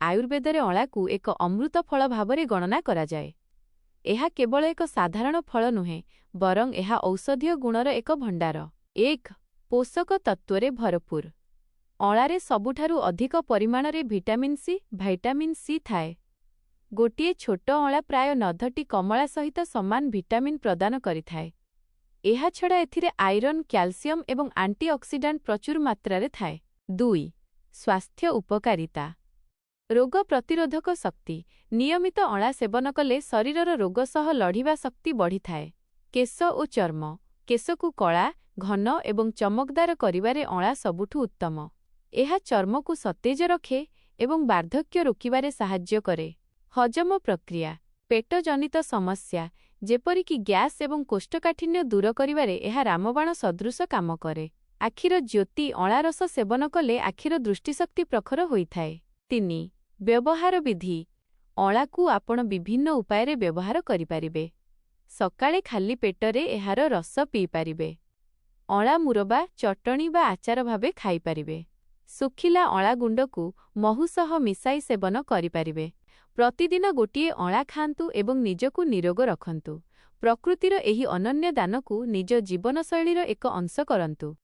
ଆୟୁର୍ବେଦରେ ଅଁଳାକୁ ଏକ ଅମୃତ ଫଳ ଭାବରେ ଗଣନା କରାଯାଏ। ଏହା କେବଳ ଏକ ସାଧାରଣ ଫଳ ନୁହେଁ, ବରଂ ଏହା ଔଷଧୀୟ ଗୁଣର ଏକ ଭଣ୍ଡାର। 1, ପୋଷକ ତତ୍ତ୍ୱରେ ଭରପୁର। ଅଁଳାରେ ସବୁଠାରୁ ଅଧିକ ପରିମାଣରେ ଭିଟାମିନ୍ ସି, ଭାଇଟାମିନ୍ ସି ଥାଏ। ଗୋଟିଏ ଛୋଟ ଅଁଳା ପ୍ରାୟ 9ଟି କମଳା ସହିତ ସମାନ ଭିଟାମିନ୍ ପ୍ରଦାନ କରିଥାଏ। ଏହାଛଡ଼ା ଏଥିରେ ଆଇରନ୍, କ୍ୟାଲସିୟମ୍ ଏବଂ ଆଣ୍ଟିଅକ୍ସିଡାଣ୍ଟ ପ୍ରଚୁର ମାତ୍ରାରେ ଥାଏ। 2, ସ୍ୱାସ୍ଥ୍ୟ ଉପକାରିତା। ରୋଗ ପ୍ରତିରୋଧକ ଶକ୍ତି। ନିୟମିତ ଅଁଳା ସେବନ କଲେ ଶରୀରର ରୋଗ ସହ ଲଢ଼ିବା ଶକ୍ତି ବଢ଼ିଥାଏ। କେଶ ଓ ଚର୍ମ। କେଶକୁ କଳା, ଘନ ଏବଂ ଚମକଦାର କରିବାରେ ଅଁଳା ସବୁଠୁ ଉତ୍ତମ। ଏହା ଚର୍ମକୁ ସତେଜ ରଖେ ଏବଂ ବାର୍ଦ୍ଧକ୍ୟ ରୋକିବାରେ ସାହାଯ୍ୟ କରେ। ହଜମ ପ୍ରକ୍ରିୟା। ପେଟଜନିତ ସମସ୍ୟା, ଯେପରିକି ଗ୍ୟାସ୍ ଏବଂ କୋଷ୍ଠକାଠିନ୍ୟ ଦୂର କରିବାରେ ଏହା ରାମବାଣ ସଦୃଶ କାମ କରେ। ଆଖିର ଜ୍ୟୋତି। ଅଁଳା ରସ ସେବନ କଲେ ଆଖିର ଦୃଷ୍ଟିଶକ୍ତି ପ୍ରଖର ହୋଇଥାଏ। 3, ବ୍ୟବହାର ବିଧି। ଅଁଳାକୁ ଆପଣ ବିଭିନ୍ନ ଉପାୟରେ ବ୍ୟବହାର କରିପାରିବେ। ସକାଳେ ଖାଲି ପେଟରେ ଏହାର ରସ ପିଇପାରିବେ। ଅଁଳା ମୁରବା, ଚଟଣି ବା ଆଚାର ଭାବେ ଖାଇପାରିବେ। ଶୁଖିଲା ଅଁଳା ଗୁଣ୍ଡକୁ ମହୁ ସହ ମିଶାଇ ସେବନ କରିପାରିବେ। ପ୍ରତିଦିନ ଗୋଟିଏ ଅଁଳା ଖାଆନ୍ତୁ ଏବଂ ନିଜକୁ ନିରୋଗ ରଖନ୍ତୁ। ପ୍ରକୃତିର ଏହି ଅନନ୍ୟ ଦାନକୁ ନିଜ ଜୀବନଶୈଳୀର ଏକ ଅଂଶ କରନ୍ତୁ।